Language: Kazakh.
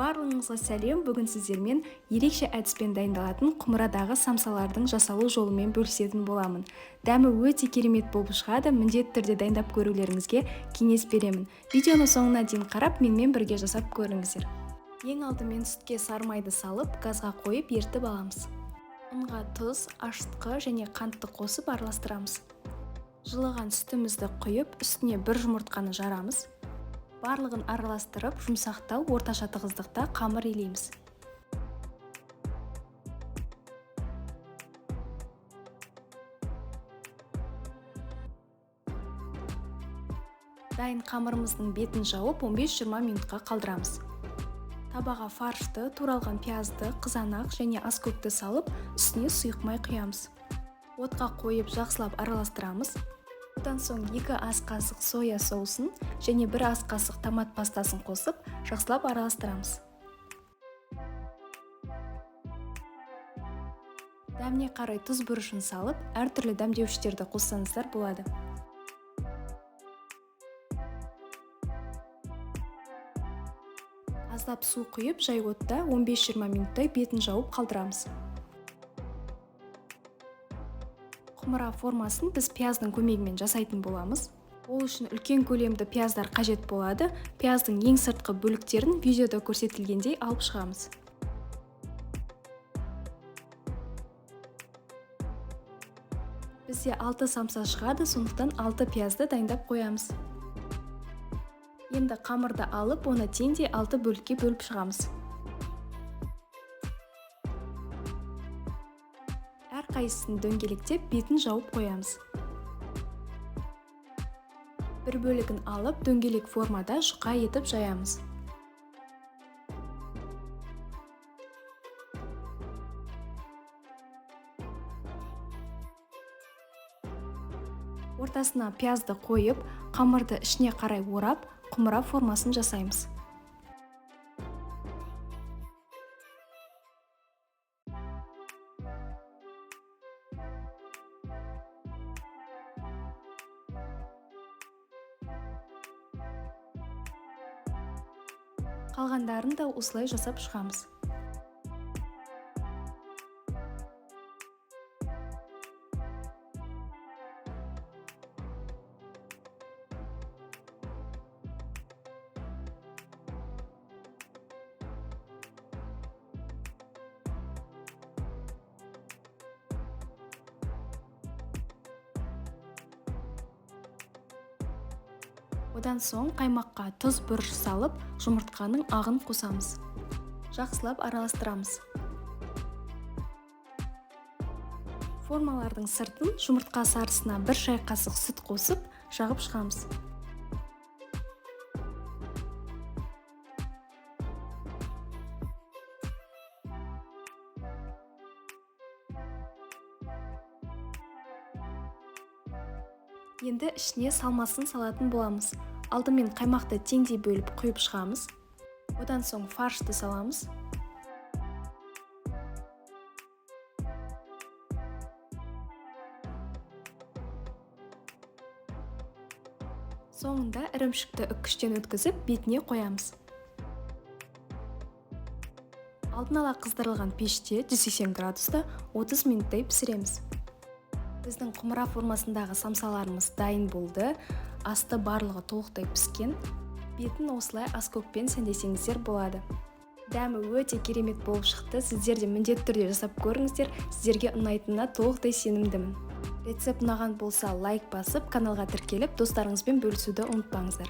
Барлығыңызға сәлем! Бүгін сіздермен ерекше әдіспен дайындалатын құмырадағы самсалардың жасалу жолымен бөлісетін боламын. Дәмі өте керемет болып шығады, міндетті түрде дайындап көрулеріңізге кеңес беремін. Видеоны соңына дейін қарап, менімен бірге жасап көріңіздер. Ең алдымен сүтке сары майды салып, газға қойып ертіп аламыз. Ұнға тұз, ашытқы және қантты қосып араластырамыз. Жылыған сүтімізді құйып, үстіне бір жұмыртқаны жарамыз. Барлығын араластырып, жұмсақтау орташа тығыздықта қамыр илейміз. Дайын қамырымыздың бетін жауып, 15-20 минутқа қалдырамыз. Табаға фаршты, туралған пиязды, қызанақ және аскөкті салып, үстіне сұйық май құямыз. Отқа қойып, жақсылап араластырамыз. Одан соң 2 ас қасық соя соусын және 1 ас қасық томат пастасын қосып, жақсылап араластырамыз. Дәміне қарай тұз бұрышын салып, әртүрлі дәмдеуіштерді қоссаңыздар болады. Аздап су құйып, жай отта 15-20 минуттай бетін жауып қалдырамыз. Құмыра формасын біз пияздың көмегімен жасайтын боламыз. Ол үшін үлкен көлемді пияздар қажет болады. Пияздың ең сыртқы бөліктерін видеода көрсетілгендей алып шығамыз. Бізде 6 самса шығады, сондықтан 6 пиязды дайындап қоямыз. Енді қамырды алып, оны теңдей 6 бөлікке бөліп шығамыз. Әрқайсысын дөңгелектеп, бетін жауып қоямыз. Бір бөлігін алып, дөңгелек формада жұқа етіп жаямыз. Ортасына пиязды қойып, қамырды ішіне қарай орап, құмыра формасын жасаймыз. Қалғандарын да осылай жасап шығамыз. Одан соң қаймаққа тұз бұрыш салып, жұмыртқаның ағын қосамыз. Жақсылап араластырамыз. Формалардың сыртын жұмыртқа сарысына 1 шай қасық сүт қосып, жағып шығамыз. Енді ішіне салмасын салатын боламыз. Алдымен қаймақты теңдей бөліп құйып шығамыз. Одан соң фаршты саламыз. Соңында ірімшікті үккіштен өткізіп, бетіне қоямыз. Алдын ала қыздырылған пеште 180 градуста 30 минуттай пісіреміз. Біздің құмыра формасындағы самсаларымыз дайын болды. Асты барлығы толықтай піскен. Бетін осылай аскөкпен сәндесеңіздер болады. Дәмі өте керемет болып шықты. Сіздер де міндетті түрде жасап көріңіздер. Сіздерге ұнайтынына толықтай сенімдімін. Рецепт ұнаған болса, лайк басып, каналға тіркеліп, достарыңызбен бөлісуді ұмытпаңыздар.